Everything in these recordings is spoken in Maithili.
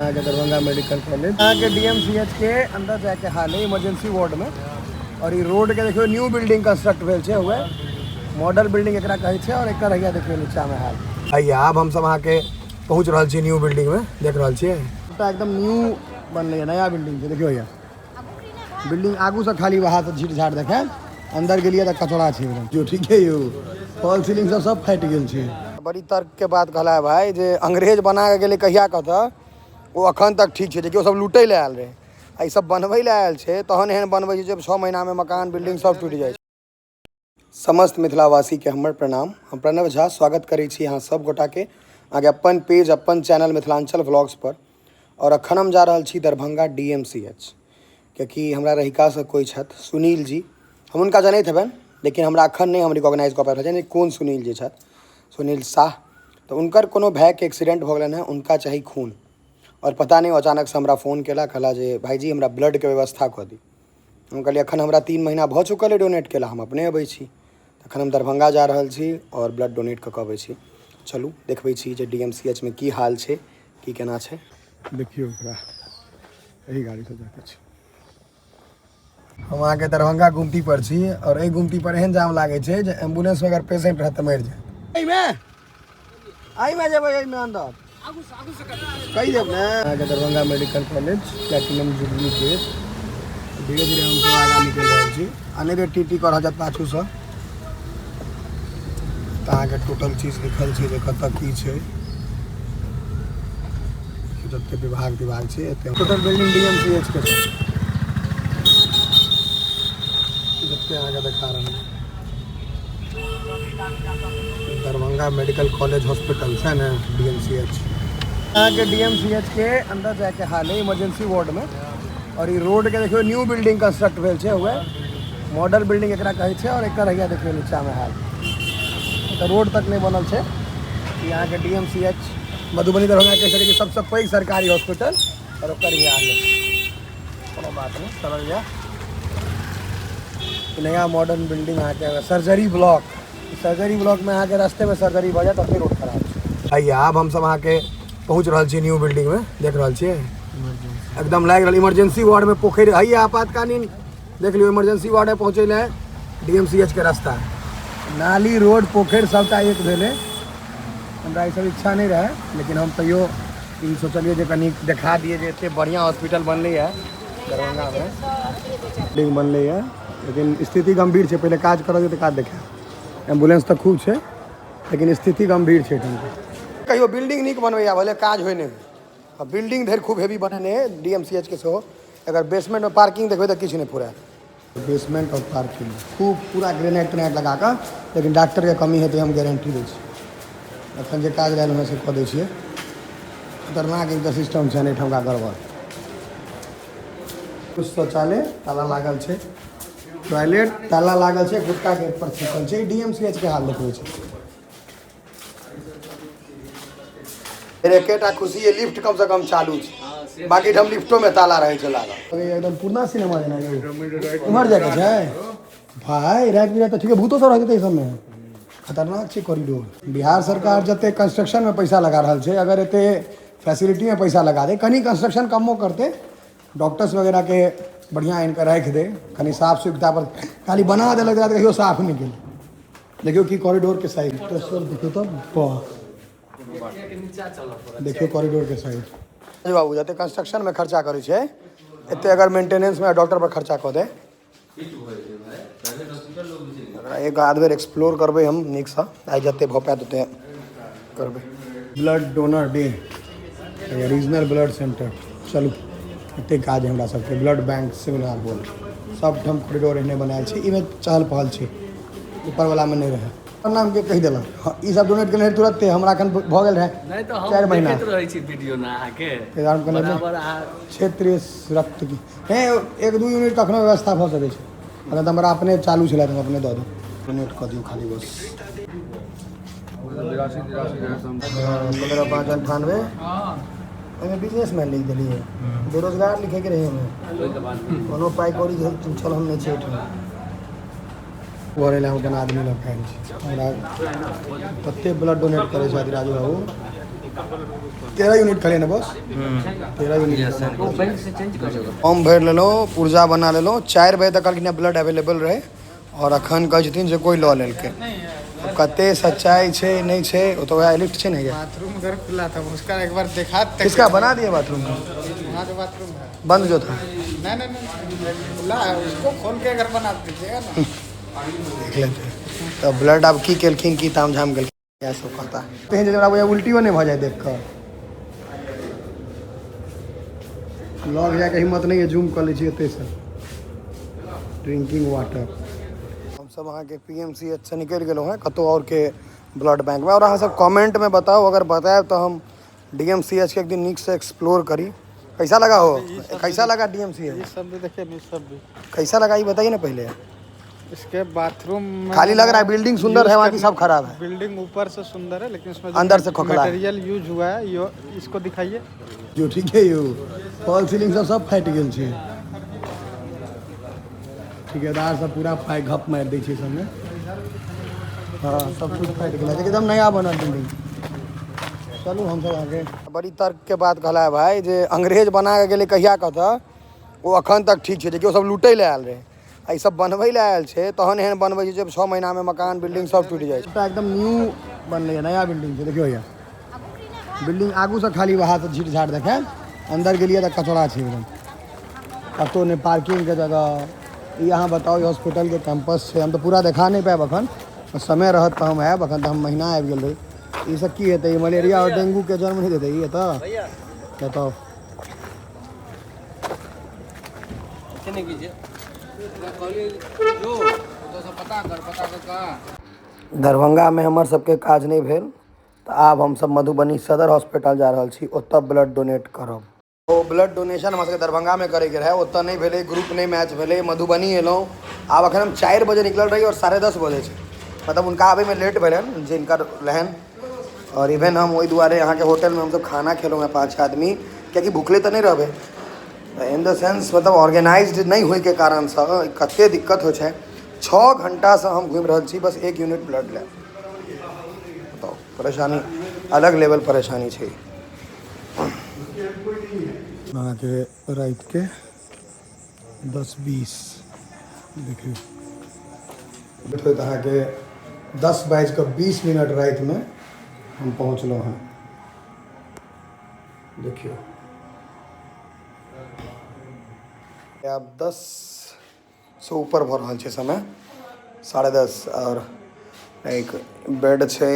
अहाँके दरभंगा मेडिकल कॉलेज, अहाँके डीएमसीएच के अंदर जाके हाल है इमरजेंसी वार्ड में। और ई रोड के देखियो न्यू बिल्डिंग कंस्ट्रक्ट भेल छै, हुए मॉडल बिल्डिंग एकरा कहै छै। और एकर हैया देखियो नीचा में हाल। हैया आब हम सब अहाँके पहुँच रहल छी न्यू बिल्डिंग में, देख रहल छियै सबटा एकदम न्यू बनलै, नया बिल्डिंग छै। देखियो हैया बिल्डिंग आगू से खाली बाहर से झीट झाट देखायल, अंदर गेलियै तऽ कचरा छै एकदम। जो ठीक है यौ, फॉल सीलिंग सब सब फाटि गेल छै। बड़ी तर्क के बात कहला है भाई, जे अंग्रेज बना के गेलै कहिया कतऽ, ओ अखन तक ठीक छै। जेकि ओ सब लूटै लए आयल रहै, आ ई सब बनबै लए आयल छै, तहन एहन बनबै छै जे 6 महीना में मकान बिल्डिंग सब टूटि जाइ छै। समस्त मिथिलावासी के हमर प्रणाम। हम प्रणव झा स्वागत करै छी अहाँ सब गोटा के अहाँके अपन पेज अपन चैनल मिथिलांचल व्लॉग्स पर। और अखन हम जा रहल छी दरभंगा डीएमसीएच, कियाकि हमरा रहिकासँ कोइ छथि सुनील जी, हम हुनका जनैत हेबनि लेकिन हमरा अखन नहि हम रिकॉग्नाइज कऽ पाबि रहल छी कोन सुनील जी छथि, सुनील साह। तऽ हुनकर कोनो भायके एक्सीडेंट भऽ गेलनि हेँ, हुनका चाही खून। और पता नहि अचानकसँ हमरा फोन केला, कहला जे भाइजी हमरा ब्लडके व्यवस्था कऽ दी। हम कहलियै अखन हमरा 3 महीना भऽ चुकल अइ डोनेट केला, हम अपने अबै छी। अखन हम दरभंगा जा रहल छी आओर ब्लड डोनेट कऽ कऽ अबै छी। चलू देखबै छी जे डी एम सी एच मे की हाल छै, की केना छै। देखियौ ओकरा एहि गाड़ीसँ जाके छै। हम अहाँके दरभंगा गुमती पर छी और एहि गुमती पर एहन जाम लागै छै जे एम्बुलेंस में अगर पेशेंट रहत तऽ मरि जायत। एहिमे एहिमे जेबै, एहिमे अंदर कहि देब ने। अहाँके Darbhanga medical college platinum jubilee gate. धीरे धीरे हम सब आगाँ निकलि रहल छी। अनेरे टी टी कऽ रहल छथि पाछूसँ। तऽ अहाँके टोटल चीज लिखल छै जे कतऽ की छै, जते विभाग विभाग छै एते total building D M C H के छै, जते अहाँके देखा रहल। दरभंगा मेडिकल कॉलेज हॉस्पिटल छै ने, डी एम सी एच। अहाँके डी एम सी एच के अंदर जाके हाल है इमरजेंसी वार्ड में। और ई रोड के देखियो न्यू बिल्डिंग कंस्ट्रक्ट भेल छै, हुए मॉडल बिल्डिंग एकरा कहै छै। और एकर हैया देखियो नीचा में हाल, तऽ रोड तक नहि बनल छै। ई अहाँके D M C H Madhubani Darbhanga कहि सकै छी सबसँ पैघ सरकारी हॉस्पिटल, और ओकर ई हाल है। कोनो बात नहि, चलल जाय। नया मॉडर्न बिल्डिंग अहाँके सर्जरी ब्लॉक, सर्जरी ब्लॉक में अहाँके रास्ते में सर्जरी भऽ जायत, तते रोड खराब छै। हैया आब हमसब अहाँके पहुँच रहल छी न्यू बिल्डिंग में, देख रहल छियै एकदम लागि रहल इमरजेंसी वार्ड में पोखरि। हैया आपातकालीन देख लियौ, इमरजेंसी वार्ड में पहुँचै लए डी एम सी एच के रास्ता, नाली रोड पोखरि सबटा एक भेलै। हमरा ई सब इच्छा नहि रहै, लेकिन हम तैयो ई सोचलियै जे कनि देखा दियै जे एते बढ़िआँ हॉस्पिटल बनलैए दरभंगामे, बिल्डिंग बनलैए, लेकिन स्थिति गम्भीर छै। पहिले काज करऽ दियौ तऽ काज देखायब। एम्बुलेंस तऽ खूब छै लेकिन स्थिति गम्भीर छै एहिठामके। कहियो बिल्डिंग नीक बनबैया भले काज होइ नहि होइ, आ बिल्डिंग धरि खूब हेवी बनेने डी एम सी एच के सेहो। अगर बेसमेंटमे पार्किंग देखबै तऽ किछु नहि फुरायत। बेसमेंट और पार्किंग खूब पूरा ग्रेनाइट ट्रेनाइट लगा कऽ, लेकिन डॉक्टरके कमी हेतै हम गारंटी दै छी। एखन जे काज रहल से कऽ दै छियै। खतरनाक इनकर सिस्टम छै एहिठामका गड़बड़। कुछ शौचालय ताला लागल छै, टॉयलेट ताला लागल छै, गुटका गेट पर छिपल छै। डी एम सी एच के हाल देखबै छै। एकेटा खुशी है लिफ्ट कम से कम चालू छै, बाकी ठाम लिफ्टो में ताला रहै छै लागल। एकदम पुरना सिनेमा जेना इम्हर जाके छै भाई, राति बिराति तऽ ठीक है, भूतो सब रहै छै सबमे, खतरनाक छै कॉरिडोर। बिहार सरकार जते कंस्ट्रक्शन में पैसा लगा रहल छै, अगर एते फैसिलिटी में पैसा लगा दे, कनी कंस्ट्रक्शन कमो करते, डॉक्टर्स वगैरह के बढ़िया आनि कऽ राखि दे, कनी साफ सुविधा पर खाली बना देलक तऽ कहियो साफ नहि केलक। देखियौ की कॉरिडोर के साइड सर, देखियौ तऽ वाह, देखियौ कॉरिडोर के साइड। बाबू जते कंस्ट्रक्शन में खर्चा करै छै एते अगर मेंटेनेंस में डॉक्टर पर खर्चा कऽ दे। एक आध बेर एक्सप्लोर करबै हम नीकसँ, आइ जते भऽ पायत ओते करबै। Blood donor day, regional blood centre, चलू एते काज हमरा सबके। ब्लड बैंक सेमिनार हॉल, सब ठाम कॉरिडोर एहने बनायल छै। एहिमे चहल पहल छै, ऊपर वाला में नहि रहै। नाम के कहि देलक। हँ, ई सब डोनेट केने तुरंते, हमरा एखन भऽ गेल रहै नहि तऽ हम 4 महीना। देखैत रहै छी वीडियो ने अहाँके। केदार केने बराबर अहाँ क्षेत्रीय रक्त की हे 1-2 यूनिट कखनो व्यवस्था भऽ सकै छै। अगर तऽ हमरा अपने चालू छलै तऽ हम अपने दऽ देब। डोनेट कऽ दियौ खाली बस। 15 5 98। एहिमे बिजनेसमैन लिख देलियै, बेरोजगार लिखैके रहै। एहिमे कोनो पाइ कौड़ी छल हम नहि छै एहिठाम। भरै लए हम केना आदमी लऽ कऽ आयल छी। हमरा तते ब्लड डोनेट करै छथि राजू बाबू। 13 यूनिट खाली ने बस, 13 यूनिट। फॉर्म भरि लेलहुँ, पुर्जा बना लेलहुँ। 4 बजे तक कहलखिन ब्लड अवेलेबल रहै आओर अखन कहै छथिन जे कोइ लऽ लेलकै। आब कते सच्चाइ छै, नहि छै, ओ तऽ वएह लिफ्ट छै ने ये। बाथरूम उधर खुला था, उसका एक बार देखा तक। किसका बना दिए बाथरूम का? वहाँ जो बाथरूम है। बंद जो था? नहीं नहीं नहीं, खुला है, उसको खोल के अगर बना दीजिएगा ना। देख लेते हैं। तऽ ब्लड आब की केलखिन, की ताम झाम केलखिन, इएह सब कहता तेहन जे हमरा बुझाइ उल्टियो नहि भऽ जाय देख कऽ। लग जायके हिम्मत नहि यऽ, जूम कऽ लै छी एतैसँ। Drinking water. हमसब अहाँके पीएमसीएच से निकलि गेलहुँ हेँ कतहु आओरके ब्लड बैंकमे। आओर अहाँसब कमेंटमे बताउ, अगर बतायब तऽ हम डीएमसीएच के एक दिन नीकसँ एक्सप्लोर करी। कैसा लगा हो? कैसा लगा डीएमसीएच? ये सब भी देखिए, ये सब भी। कैसा लगा, ये बताइए ना पहले। इसके बाथरूम में खाली लग रहा है बिल्डिंग सुंदर है, वहाँ की सब खराब है। बिल्डिंग ऊपर से सुंदर है, लेकिन उसमें जो अंदर से खोखला है। मटेरियल यूज हुआ है, यो इसको दिखाइए। जो ठीक है, यौ फॉल सीलिंग सब सब फाटि गेल छै। ठिकेदार सब पूरा फाइ घप मारि दै छै सबमे। हाँ, सब कुछ फाटि गेल छै, एकदम नया बनल बिल्डिंग। चलू, हमसब अहाँके बड़ी तर्क के बात कहला है भाई, जे अंग्रेज बना के गेलै कहिया कतऽ, ओ अखन तक ठीक छै, जेकि ओ सब लूटै लए आयल रहै आ ई सब बनबै लए आयल छै, तहन एहन बनबै छै जे 6 महीनामे मकान बिल्डिंग सब टूटि जाइ छै। एकटा एकदम न्यू बनलै, नया बिल्डिंग छै। देखियौ भैया, बिल्डिंग आगूसँ खाली बाहरसँ झीट झाट देखायल, अन्दर गेलियै तऽ कचरा छै एकदम, कतहु नहि पार्किंगके जगह। ई अहाँ बताउ, ई हॉस्पिटलके कैंपस छै। हम तऽ पूरा देखा नहि पायब अखन, समय रहत तऽ हम आयब। अखन तऽ हम महीना आबि गेल रही। ई सब की हेतै? ई मलेरिया आओर डेंगूके जन्म नहि देतै ई एतऽ? बताउ। नहीं कीजिए, जो तो पता कर, पता कर कहाँ। दरभंगामे हमर सबके काज नहि भेल तऽ आब हमसब मधुबनी सदर हॉस्पिटल जा रहल छी, ओतऽ ब्लड डोनेट करब। ओ ब्लड डोनेशन हमरा सबके दरभंगामे करैके रहै, ओतऽ नहि भेलै, ग्रुप नहि मैच भेलै, मधुबनी एलहुँ। आब अखन हम 4 बजे निकलल रही आओर 10:30 बजे छै, मतलब हुनका आबैमे लेट भेलनि जिनकर रहनि। आओर इवेन हम ओहि दुआरे अहाँके होटलमे हमसब खाना खेलहुँ हेँ पाँच आदमी, कियाकि भुखले तऽ नहि रहबै। इन the sense मतलब ऑर्गेनाइज्ड नहि होइके कारणसँ कते दिक्कत होइ छै। 6 घण्टासँ हम घुमि रहल छी बस 1 यूनिट ब्लड लए। बताउ, परेशानी अलग लेवल परेशानी छै। अहाँके रातिके 10:20, देखियौ होइत अहाँके 10 बाजि कऽ 20 मिनट रातिमे हम पहुँचलहुँ हेँ। देखियौ, आब 10सँ ऊपर भऽ रहल छै समय, 10:30, आओर एक बेड छै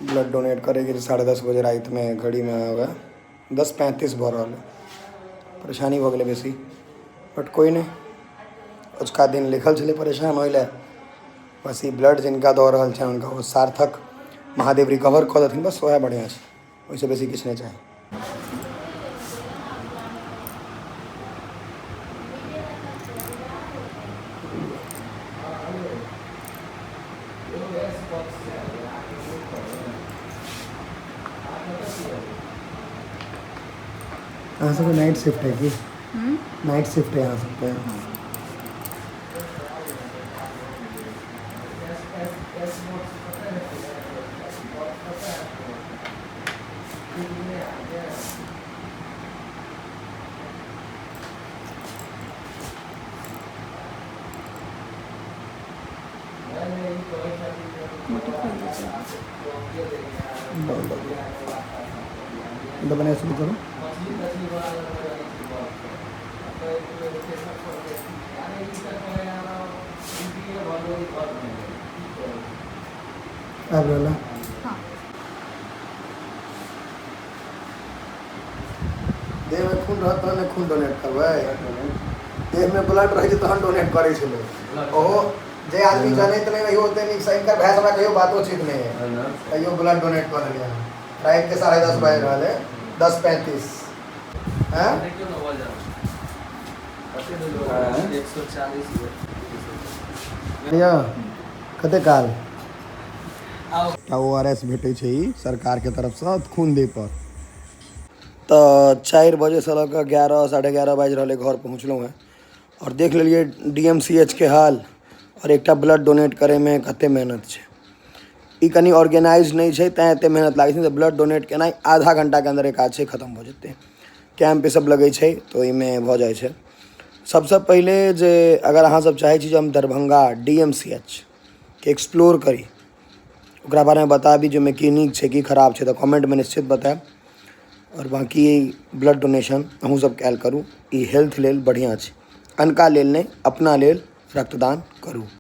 ब्लड डोनेट करैके छै 10:30 बजे रातिमे। घड़ीमे आबै 10:35 भऽ रहल है। परेशानी भऽ गेलै बेसी, बट कोइ नहि, अजुका दिन लिखल छलै परेशान होइ लए। बस ई ब्लड जिनका दऽ रहल छनि हुनका ओ सार्थक महादेव रिकवर कऽ देथिन, बस वएह बढ़िआँ छै, ओहिसँ बेसी किछु नहि चाही। अहाँ सबके नाइट शिफ्ट है की? नाइट शिफ्ट है अहाँ सबके? दो दो दबने शुरू करो। आबि रहल है। देहमे खून रहत तहन ने खून डोनेट करबै। देहमे ब्लड रहै छै तहन डोनेट करै छै लोक। ओहो जे आदमी जनैत नहि रहियो ओते नीक से, हिनकर भाय हमरा कहियो बातोचीत नहि है, तैयो ब्लड डोनेट कऽ देलियै हन। रातिके 10:30 बाजि रहल है, 10:35 हैं। देखियौ ने वजन 140। भैया, कते काल ओआरएस भेटै छै ई सरकारके तरफसँ खून दै पर। तऽ 4 बजेसँ लऽ कऽ 11, 11:30 बाजि रहलै, घर पहुँचलहुँ हेँ आओर देख लेलियै डीएमसीएच के हाल आओर एकटा ब्लड डोनेट करैमे कते मेहनत छै। ई कनि ऑर्गेनाइज नहि छै, तैँ एतेक मेहनत लागै छै। तऽ ब्लड डोनेट केनाइ आधा घण्टाके अन्दर काज छै, खतम भऽ जेतै। कैम्प ई सब लगै छै तऽ ओहिमे भऽ जाइ छै। सबसँ पहिले जे अगर अहाँ सब चाहै छी जे हम दरभंगा DMCH के एक्सप्लोर करी, ओकरा बारेमे बताबी जे ओहिमे की नीक छै, की खराब छै, तऽ कमेंटमे निश्चित बतायब। आओर बाँकी ब्लड डोनेशन अहूँ सब कयल करू, ई हेल्थ लेल बढ़िआँ छै। अनका लेल नहि, अपना लेल रक्तदान करू।